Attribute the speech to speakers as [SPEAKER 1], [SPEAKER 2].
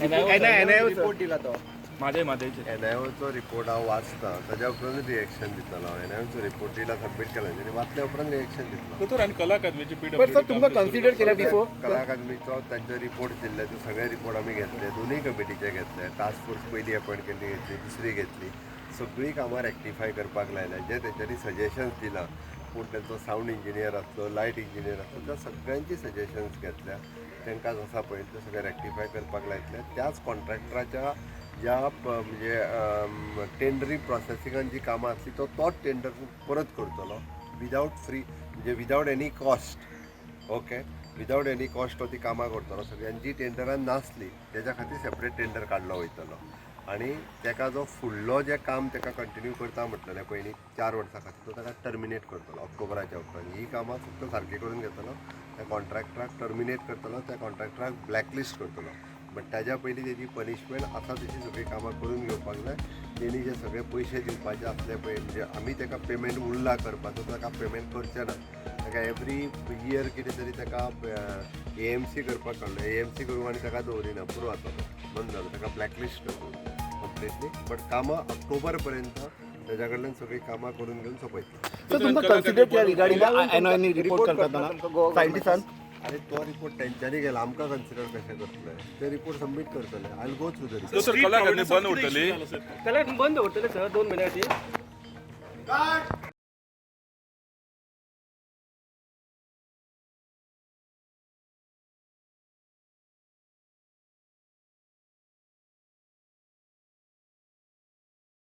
[SPEAKER 1] Report दिला तो.
[SPEAKER 2] Mhadei म्हादयचे.
[SPEAKER 3] एनआयओचो report हांव वाचता, ताज्या उपरांत रिएक्शन दितलो हांव. एनआयओचो रिपोर्ट दिला, सबमीट केला आनी वाचल्या उपरांत रिएक्शन दितलो.
[SPEAKER 2] दोतोर, आनी कला अकादमीची पी
[SPEAKER 1] बट सर, तुमकां कन्सिडर केला बिफोर?
[SPEAKER 3] कला अकादमीचो तांचो रिपोर्ट दिल्ले, ते सगळे रिपोर्ट आमी घेतले, दोनूय कमिटीचे घेतले. टास्क फोर्स पयली अपॉयंट केल्ली घेतली, दुसरी घेतली. सगळीं कामां रेक्टिफाय करपाक लायल्या. जे तेंच्यांनी सजेशन्स दिलां, पूण तेंचो सावंड इंजिनियर आसलो, लायट इंजिनियर आसलो, त्या सगळ्यांची सजेशन्स घेतल्या. तांकां आसा पळय ते सगळें रेक्टिफाय करपाक लायतले. त्याच कॉन्ट्रॅक्टराच्या ज्या म्हणजे टेंडरींग प्रोसेसिंगान जी कामां आसली, तो तोच टेंडर परत करतलो विदावट फ्री, म्हणजे without any cost, okay, without any cost तो ती कामां करतलो सगळीं. आनी जी टेंडरान नासली तेज्या खातीर सेपरेट टेंडर काडलो वयतलो. आनी तेका जो फुडलो जें काम तेका कंटिन्यू करता म्हटलेलें पयलीं 4 वर्सां खातीर, तो ताका टर्मिनेट करतलो ऑक्टोबराच्या उपरांत. ही कामां फक्त सारकी करून घेतलो, त्या कॉन्ट्रॅक्टराक टर्मिनेट करतलो, त्या कॉन्ट्रॅक्टराक ब्लॅकलिस्ट करतलो. बट ताज्या पयलीं तेजी पनिशमेंट आसा तशी सगळीं कामां करून घेवपाक जाय. तेणी जे सगळे पयशे दिवपाचे आसले पळय, म्हणजे आमी ताका पेमेंट उरला करपाचो, ताका पेमेंट करचे ना. ताका एवरी इयर कितें तरी ताका एएमसी करपाक काडलो. एएमसी करूंक आनी ताका दवरिना, पुरो आतां, तो बंद जालो. ताका ब्लॅकलिस्ट करतलो कंप्लिटली. बट कामां ऑक्टोबर पर्यंत ताज्या कडल्यान सगळीं कामां करून घेवन सोंपयतलो.
[SPEAKER 1] सर, तुमकां कन्सिडर केला रिगार्डिंग एनआयनी रिपोर्ट करतना सायंटिस्टान?
[SPEAKER 3] आनी तो रिपोर्ट तेंच्यांनी गेला, आमकां कन्सिडर कशें करतले? ते रिपोर्ट सबमीट करतले. I go through the report.
[SPEAKER 2] दोतोर, कला अकादमी बंद उरतली?
[SPEAKER 4] कला बंद दवरतले सर 2 म्हयन्या खातीर.